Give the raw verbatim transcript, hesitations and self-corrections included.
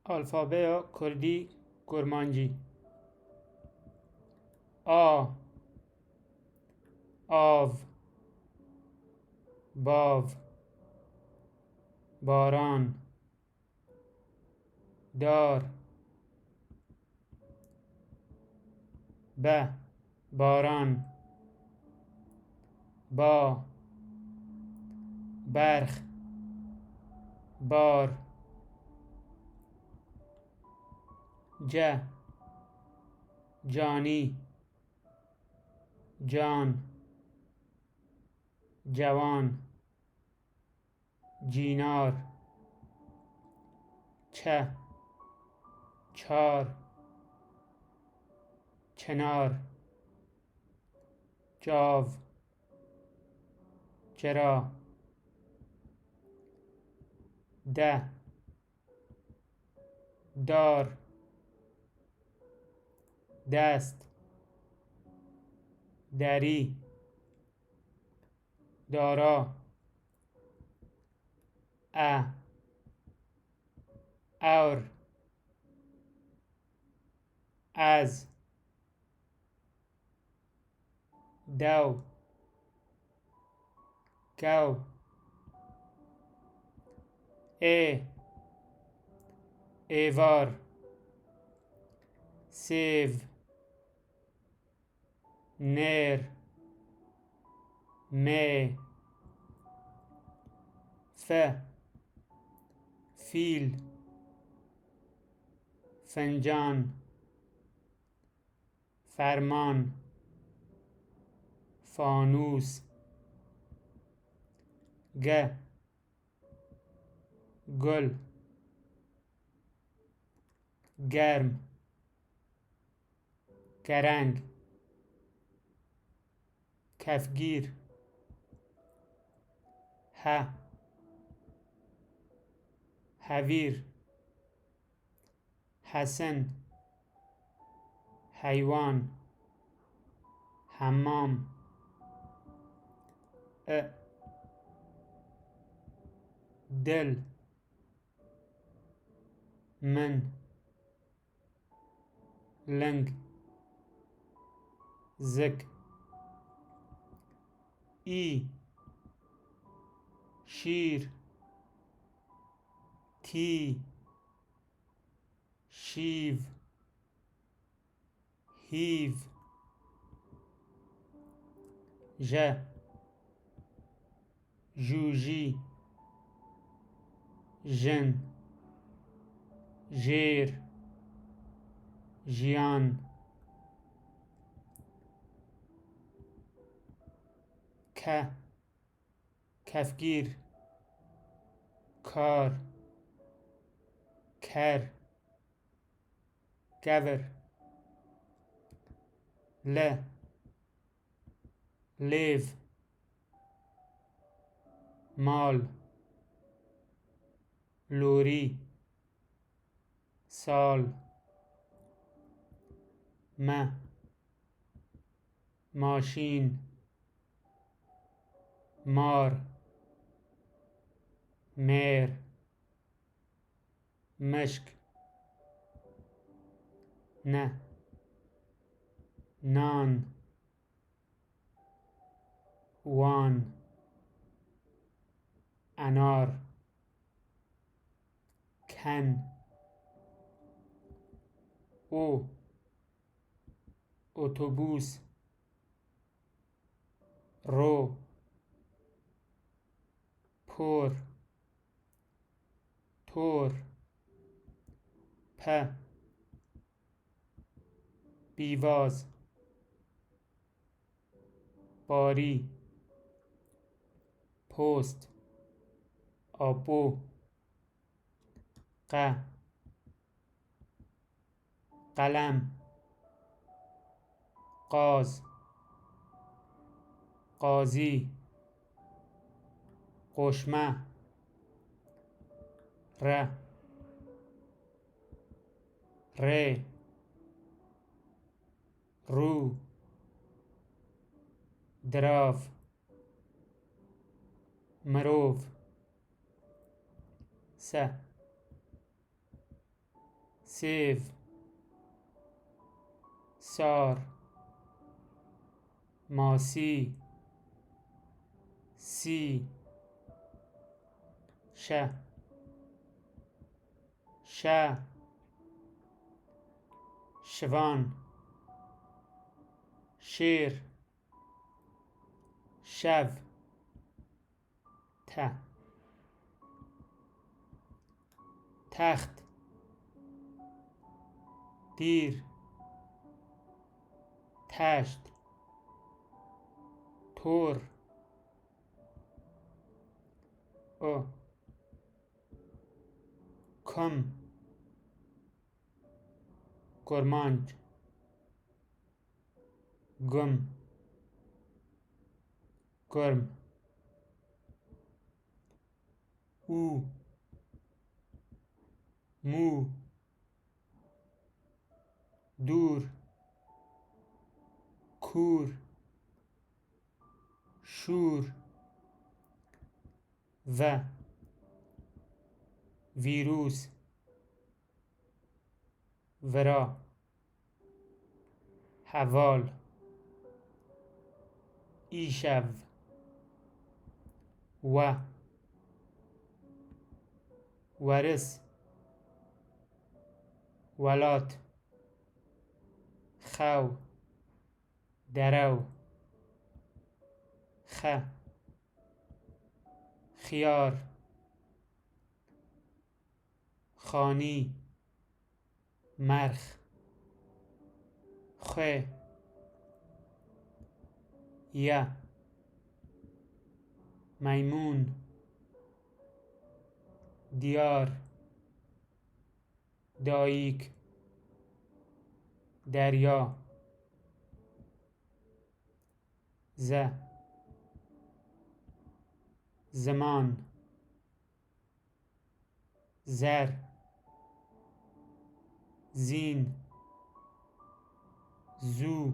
Alfabeya Kurdî Kurmancî. A, av, bav, baran, dar, be, baran, ba, berx, bar, ce, canî, can, cewan, cînar, çe, çar, çinar, çav, çira, de, dar, dest, derî, dara, e, ewr, ez, dew, kew, ê, êvar, sêv, nêr, mê, fe, fîl, fincan, ferman, fanûs, ge, gul, germ, kereng, kefgîr, he, hevîr, hesin, heywan, hemam, i, dil, min, ling, zik, î, şîr, tî, şîv, hîv, je, jûjî, jin, jêr, jiyan, ke, kefgîr, kar, ker, kevir, le, lêv, mal, lorî, sal, me, maşîn, mar, mêr, mişk, ne, nan, wan, enar, ken, o, otobûs, ro, por, tor, pe, pîvaz, parî, post, apo, qe, qelem, qaz, qazî, qoşme, re, rê, rû, dirav, mirov, se, Sêv, sar, masî, sî, şe, şe, şivan, şêr, şev, te, text, tîr, teşt, tor, o, kum, kurmanc, gum, gurm, û, mû, dûr, kûr, şûr, ve, vîrûs, vira, heval, îşev, we, weris, welat, xew, derew, xe, xiyar, xanî, merx, xwê, ye, meymûn, diyar, dayik, derya, ze, ziman, zer, zîn, zû,